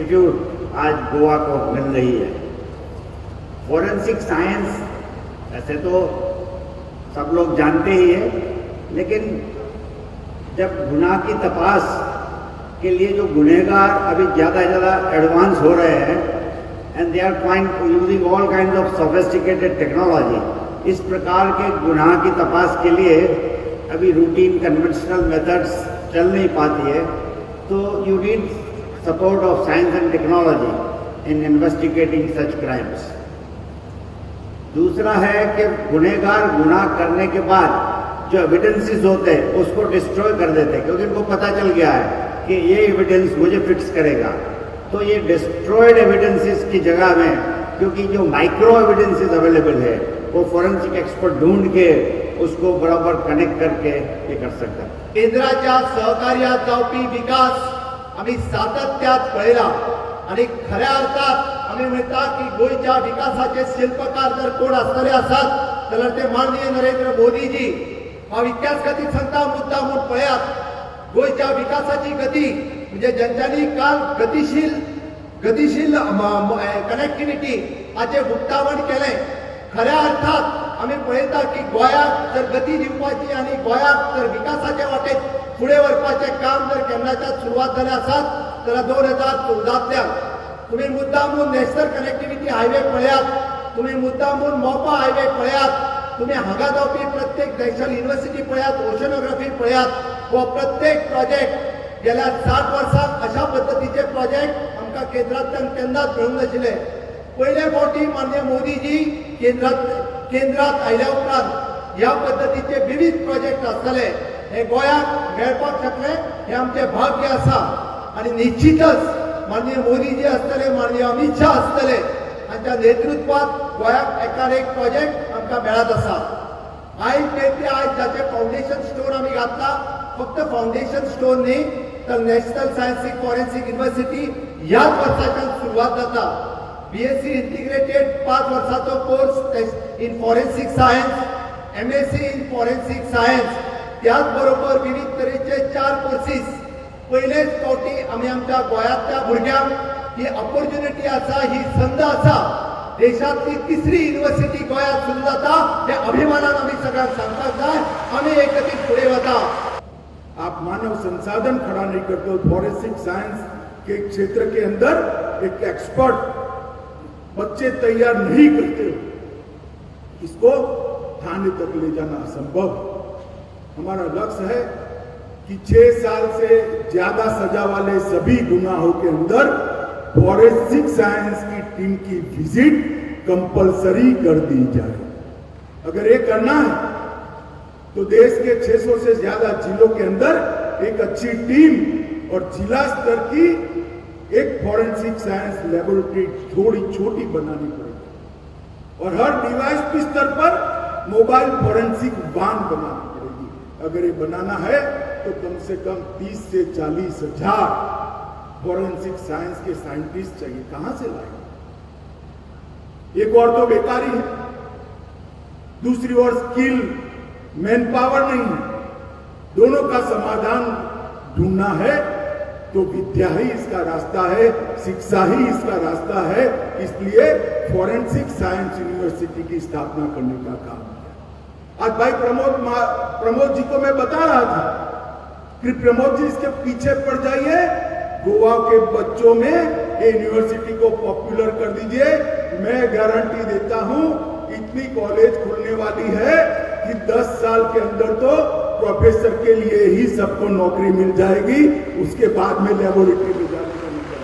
Institute आज गोवा को मिल रही है। Forensic science ऐसे तो सब लोग जानते ही है, लेकिन जब गुनाह की तपास के लिए जो गुनहगार अभी ज़्यादा ज़्यादा एडवांस हो रहे हैं and they are using all kind of sophisticated technology, इस प्रकार के गुनाह की तपास के लिए अभी रूटीन कन्वेंशनल मेथड्स चल नहीं पाती है, तो you need support of science and technology in investigating such crimes. दूसरा है कि गुनहगार गुनाह करने के बाद जो एविडेंसेस होते हैं उसको डिस्ट्रॉय कर देते हैं, क्योंकि उनको पता चल गया है कि ये एविडेंस मुझे फिक्स करेगा। तो ये डिस्ट्रॉयड एविडेंसेस की जगह में, क्योंकि जो माइक्रो एविडेंसेस अवेलेबल है वो फॉरेंसिक एक्सपर्ट ढूंढ के उसको बराबर कनेक्ट करके ये कर सकता है। केंद्राच्या सहकार्यात जावपी विकास आमी सातत्यात पळयला आनी खऱ्या अर्थात आमी म्हणटा की गोंयच्या विकासाचे शिल्पकार जर कोण आसतले आसात जाल्यार ते माननीय नरेंद्र मोदीजी। हांव इतक्याच खातीर सांगता, मुद्दा म्हूण पळयात गोंयच्या विकासाची गती म्हणजे ज्यांच्यानी काल गतिशील गतिशील कनेक्टिविटी हाचें उक्तावण केलें। खऱ्या अर्थात आमी पळयता की गोंयाक जर गती दिवपाची आनी गोंयाक जर विकासाचे वाटेक फुडें व्हरपाचें काम जर केन्नाच्यान सुरवात जालें आसात जाल्यार 2014तल्यान तुमी मुद्दामून नॅशनल कनेक्टिविटी हायवे पळयात, तुमी मुद्दामून मोपा हायवे पळयात, तुमी हांगा जावपी प्रत्येक नॅशनल युनिव्हर्सिटी पळयात, ओशनोग्राफी पळयात, हो प्रत्येक प्रोजेक्ट गेल्या 60 वर्सांत अशा पद्दतीचे प्रोजेक्ट आमकां केंद्रांतल्यान केन्नाच मेळूंक नाशिल्ले। पयले फावटी माननीय मोदीजी केंद्रात आयल्या उपरांत ह्या पद्दतीचे विविध प्रोजेक्ट आसतले हे गोंयाक मेळपाक शकले, हे आमचें भाग्य आसा। आनी निश्चितच माननीय मोदीजी आसतले, माननीय अमित शाह आसतले, हांच्या नेतृत्वात गोंयाक एकार एक प्रोजेक्ट आमकां मेळत आसा। आयज मेळपी आयज जाचें फावंडेशन स्टोन आमी घातला, फक्त फावंडेशन स्टोन न्ही तर नॅशनल सायन्सीक फॉरेन्सीक युनिव्हर्सिटी ह्याच वर्साच्यान सुरवात जाता। बीएससी इंटिग्रेटेड 5 वर्साचो course in forensic science, MSc in forensic science, त्याच बरोबर विविध तरेचे 4 कोर्सीस। पयलेच फावटी आमी आमच्या गोंयांतल्या भुरग्यांक ही ऑपॉर्च्युनिटी आसा, ही संद आसा। देशांतली तिसरी युनिव्हर्सिटी गोंयांत सुरू जाता हे अभिमानान आमी सगळ्यांक सांगपाक जाय। आमी एक गतीन फुडें वता। आप मानव संसाधन खड़ा नहीं करते, फॉरेंसिक साइंस के क्षेत्र के अंदर एक एक्सपर्ट बच्चे तैयार नहीं करते हो, इसको थाने तक ले जाना असंभव। हमारा लक्ष्य है कि 6 साल से ज्यादा सजा वाले सभी गुनाहों के अंदर फॉरेंसिक साइंस की टीम की विजिट कंपलसरी कर दी जाए। अगर ये करना है तो देश के 600 से ज्यादा जिलों के अंदर एक अच्छी टीम और जिला स्तर की एक फॉरेंसिक साइंस लेबोरेटरी थोड़ी छोटी बनानी पड़ेगी और हर डीवाईएसपी स्तर पर मोबाइल फॉरेंसिक वान बनानी पड़ेगी। अगर ये बनाना है तो कम से कम 30 से 40 हजार फॉरेंसिक साइंस के साइंटिस्ट चाहिए। कहां से लाएंगे? एक और तो बेकारी है, दूसरी ओर स्किल मैन पावर नहीं है। दोनों का समाधान ढूंढना है तो विद्या ही इसका रास्ता है, शिक्षा ही इसका रास्ता है। इसलिए फॉरेंसिक साइंस यूनिवर्सिटी की स्थापना करने का काम किया। आज भाई प्रमोद जी को मैं बता रहा था कि प्रमोद जी इसके पीछे पड़ जाइए, गोवा के बच्चों में ये यूनिवर्सिटी को पॉपुलर कर दीजिए। मैं गारंटी देता हूं इतनी कॉलेज खुलने वाली है कि 10 साल के अंदर तो प्रोफेसर के लिए ही सबको नौकरी मिल जाएगी, उसके बाद में लेबोरेटरी।